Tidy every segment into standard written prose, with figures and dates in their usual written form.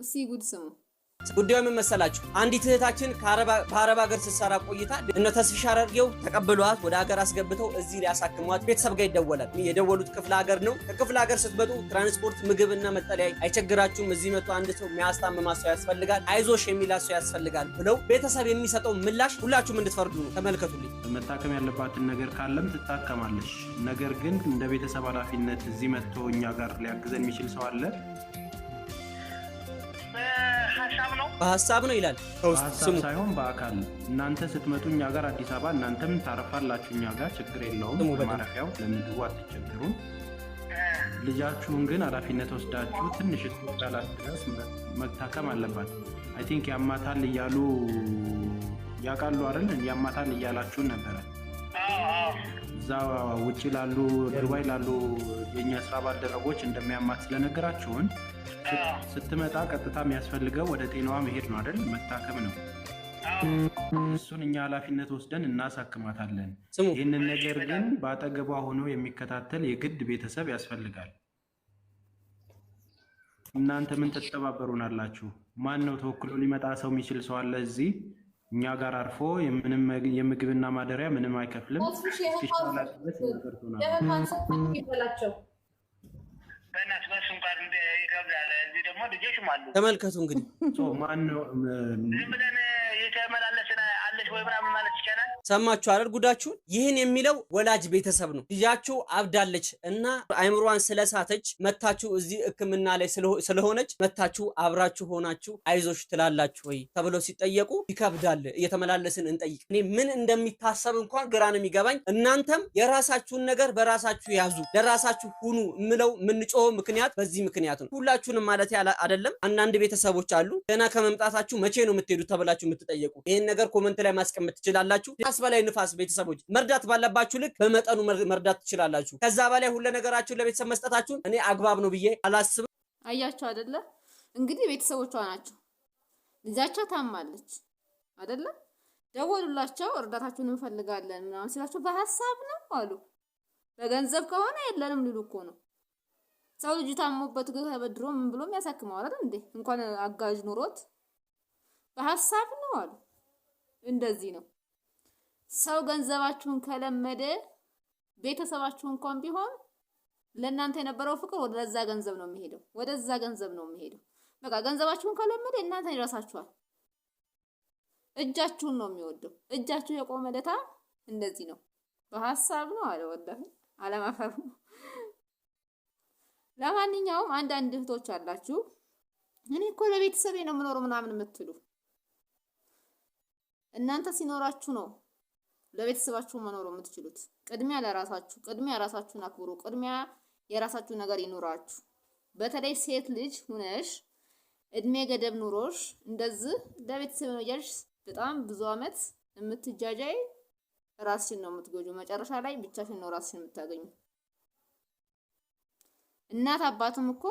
እስቲ ጉድ ስሙ። ጉዳዩ ምን መሰላችሁ? አንዲት እህታችን በአረብ ሀገር ስትሰራ ቆይታ እነ ተስፍሽ አራጌው ተቀብለዋት ወደ ሀገር አስገብተው እዚህ ሊያሳክሟት ቤተሰብ ጋር ይደወላል። የደወሉት ክፍለ ሀገር ነው። ከክፍለ ሀገር ስትመጡ ትራንስፖርት፣ ምግብና መጠለያ አይቸግራችሁም። እዚህ መጥቶ አንድ ሰው የሚያስታምማ ሰው ያስፈልጋል፣ አይዞሽ የሚላት ሰው ያስፈልጋል ብለው ቤተሰብ የሚሰጠው ምላሽ ሁላችሁም እንድትፈርዱ ነው። ተመልከቱልኝ። መታከም ያለባትን ነገር ካለም ትታከማለች። ነገር ግን እንደ ቤተሰብ ኃላፊነት እዚህ መጥቶ እኛ ጋር ሊያግዘን የሚችል ሰው አለ? በሀሳብ ነው። በሀሳብ ነው ይላል። ከውስጥ በሀሳብ ስሙ ሳይሆን በአካል እናንተ ስትመጡ እኛ ጋር አዲስ አበባ እናንተም ታረፋላችሁ። እኛ ጋር ችግር የለውም። ስሙ በደንብ። ለማረፊያው ለምግቡ አትቸገሩም። ልጃችሁን ግን ኃላፊነት ወስዳችሁ ትንሽ እስኪሻላት ድረስ መታከም አለባት። I think ያማታል እያሉ ያውቃሉ አይደል? ያማታል እያላችሁን ነበረ። አዎ። እዛ ውጭ ላሉ ዱባይ ላሉ የእኛ ስራ ባልደረቦች እንደሚያማት ስለነገራችሁን ስትመጣ ቀጥታ የሚያስፈልገው ወደ ጤናዋ መሄድ ነው አይደል? መታከም ነው። እሱን እኛ ኃላፊነት ወስደን እናሳክማታለን። ስሙ። ይህንን ነገር ግን በአጠገቧ ሆኖ የሚከታተል የግድ ቤተሰብ ያስፈልጋል። እናንተ ምን ትተባበሩናላችሁ? ማን ነው ተወክሎ ሊመጣ ሰው የሚችል ሰው አለ እዚህ እኛ ጋር አርፎ ምንም የምግብና ማደሪያ ምንም አይከፍልም። እስኪሻላት ድረስ እኛ ጋር ትሆናለች። የህቷን ሰው ይበላቸው። በእናትህ በእሱ እንኳን ይከብዳል። እዚህ ደግሞ ልጆችም አሉ። ተመልከቱ እንግዲህ። ማን ነው? ዝም ብለን የተመላለስን አለች ወይ ምናምን ማለት ይቻላል። ሰማችሁ አይደል ጉዳችሁን? ይህን የሚለው ወላጅ ቤተሰብ ነው። ልጃችሁ አብዳለች እና አይምሯን ስለሳተች መታችሁ እዚህ ሕክምና ላይ ስለሆነች መታችሁ አብራችሁ ሆናችሁ አይዞሽ ትላላችሁ ወይ ተብለው ሲጠየቁ ይከብዳል፣ እየተመላለስን እንጠይቅ። እኔ ምን እንደሚታሰብ እንኳን ግራ ነው የሚገባኝ። እናንተም የራሳችሁን ነገር በራሳችሁ ያዙ፣ ለራሳችሁ ሁኑ ምለው የምንጮኸው ምክንያት በዚህ ምክንያት ነው። ሁላችሁንም ማለት አይደለም። አንዳንድ ቤተሰቦች አሉ ገና ከመምጣታችሁ መቼ ነው የምትሄዱት ተብላችሁ የምትጠየቁ። ይህን ነገር comment ላይ ማስቀመጥ ትችላላችሁ። ንፋስ በላይ ንፋስ። ቤተሰቦች መርዳት ባለባችሁ ልክ በመጠኑ መርዳት ትችላላችሁ። ከዛ በላይ ሁለ ነገራችሁን ለቤተሰብ መስጠታችሁን እኔ አግባብ ነው ብዬ አላስብም። አያቸው አይደለ? እንግዲህ ቤተሰቦቿ ናቸው። ልጃቸው ታማለች አይደለ? ደወሉላቸው፣ እርዳታችሁን እንፈልጋለን ምናምን ሲላቸው በሀሳብ ነው አሉ። በገንዘብ ከሆነ የለንም ሊሉ እኮ ነው። ሰው ልጁ ታሞበት ተበድሮ ምን ብሎም ያሳክመዋል አይደል እንዴ? እንኳን አጋዥ ኑሮት በሀሳብ ነው አሉ። እንደዚህ ነው። ሰው ገንዘባችሁን ከለመደ ቤተሰባችሁ እንኳን ቢሆን ለእናንተ የነበረው ፍቅር ወደዛ ገንዘብ ነው የሚሄደው፣ ወደዛ ገንዘብ ነው የሚሄደው። በቃ ገንዘባችሁን ከለመደ እናንተን ይረሳችኋል። እጃችሁን ነው የሚወደው። እጃችሁ የቆመ ለታ እንደዚህ ነው። በሀሳብ ነው አለ። ወላሂ አለማፈሩ። ለማንኛውም አንዳንድ እህቶች አላችሁ፣ እኔ እኮ ለቤተሰቤ ነው የምኖረው ምናምን የምትሉ፣ እናንተ ሲኖራችሁ ነው ለቤተሰባችሁ መኖር የምትችሉት። ቅድሚያ ለራሳችሁ፣ ቅድሚያ ራሳችሁን አክብሩ። ቅድሚያ የራሳችሁ ነገር ይኑራችሁ። በተለይ ሴት ልጅ ሁነሽ እድሜ ገደብ ኑሮሽ እንደዚህ ለቤተሰብ ነው እያልሽ በጣም ብዙ አመት የምትጃጃይ ራስሽን ነው የምትጎጂው። መጨረሻ ላይ ብቻሽን ነው ራስሽን የምታገኙ። እናት አባትም እኮ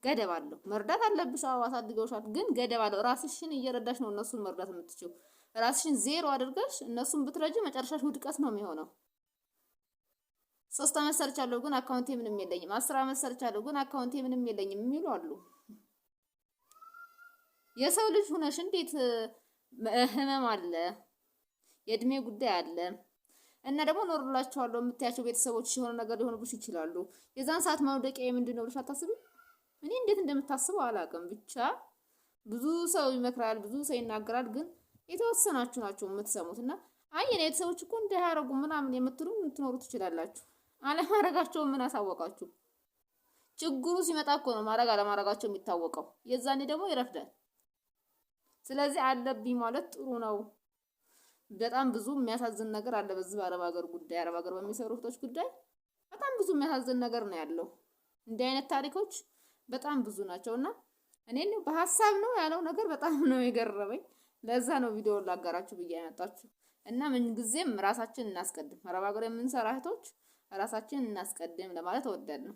ገደብ አለው። መርዳት አለብሽ። አዎ አሳድገውሻል፣ ግን ገደብ አለው። ራስሽን እየረዳሽ ነው እነሱን መርዳት የምትችይው። ራስሽን ዜሮ አድርገሽ እነሱን ብትረጂ መጨረሻሽ ውድቀት ነው የሚሆነው። 3 አመት ሰርቻለሁ ግን አካውንቴ ምንም የለኝም፣ 10 አመት ሰርቻለሁ ግን አካውንቴ ምንም የለኝም የሚሉ አሉ። የሰው ልጅ ሁነሽ እንዴት ህመም አለ፣ የእድሜ ጉዳይ አለ እና ደግሞ እኖርላቸዋለሁ የምታያቸው ቤተሰቦች የሆነ ነገር ሊሆኑብሽ ይችላሉ። የዛን ሰዓት መውደቂያ ምንድን ነው ብለሽ አታስቢም? እኔ እንዴት እንደምታስበው አላውቅም። ብቻ ብዙ ሰው ይመክራል፣ ብዙ ሰው ይናገራል፣ ግን የተወሰናችሁ ናቸው የምትሰሙት። እና አይ የኔ ቤተሰቦች እኮ እንዲህ ያደረጉ ምናምን የምትሉ ልትኖሩ ትችላላችሁ። አለማድረጋቸውን ምን አሳወቃችሁ? ችግሩ ሲመጣ እኮ ነው ማድረግ አለማድረጋቸው የሚታወቀው። የዛኔ ደግሞ ይረፍዳል። ስለዚህ አለብኝ ማለት ጥሩ ነው። በጣም ብዙ የሚያሳዝን ነገር አለ በዚህ በአረብ ሀገር ጉዳይ፣ አረብ ሀገር በሚሰሩ እህቶች ጉዳይ በጣም ብዙ የሚያሳዝን ነገር ነው ያለው። እንዲህ አይነት ታሪኮች በጣም ብዙ ናቸው እና እኔ በሀሳብ ነው ያለው ነገር በጣም ነው የገረመኝ። ለዛ ነው ቪዲዮ ላጋራችሁ ብዬ ያመጣችሁ እና ምን ጊዜም ራሳችን እናስቀድም። አረብ ሀገር የምንሰራ እህቶች ራሳችን እናስቀድም ለማለት እወዳለሁ።